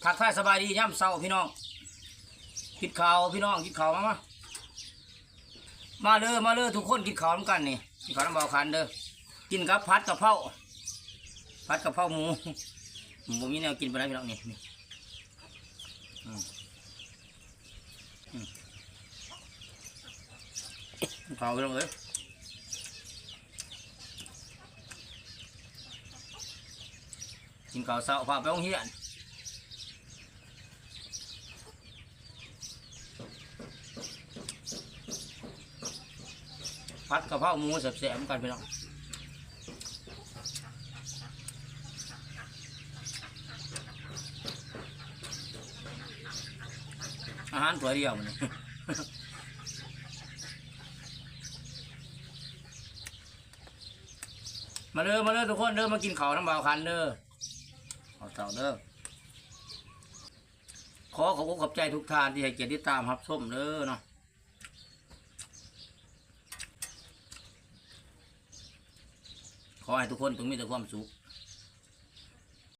ທັກທາຍສະບາຍດີຍາມເຊົ້າພີ່ນ້ອງ ກິນເຂົ້າພີ່ນ້ອງ ກິນເຂົ້າ ມາ ມາ ມາເດີ ມາເດີ ທຸກຄົນ ກິນເຂົ້ານຳກັນນີ້ ກິນເຂົ້ານຳບ່າວຄັນເດີ ກິນກັບຜັດກະເພົາ ຜັດກະເພົາໝູ ບໍ່ມີແນວກິນປານໃດພີ່ນ້ອງ ນີ້ ນີ້ ອືມ ອືມ ເຂົ້າພີ່ນ້ອງເອີຍ ກິນເຂົ້າເຊົ້າ ພາໄປໂຮງຮຽນ ຜັດກະເພົາໝູແຊບໆນຳກັນພີ່ນ້ອງ ອາຫານຖ້ວຍດຽວມື້ນີ້ ມາເດີ ມາເດີ ທຸກຄົນເດີ ມາກິນເຂົ້ານຳບ່າວຄັນເດີ ເຂົ້າເຊົ້າເດີ ຂໍຂອບອົກຂອບໃຈທຸກທ່ານທີ່ໃຫ້ກຽດຕິດຕາມຮັບຊົມເດີເນາະ ຂໍໃຫ້ທຸກຄົນຈົ່ງມີແຕ່ຄວາມສຸກ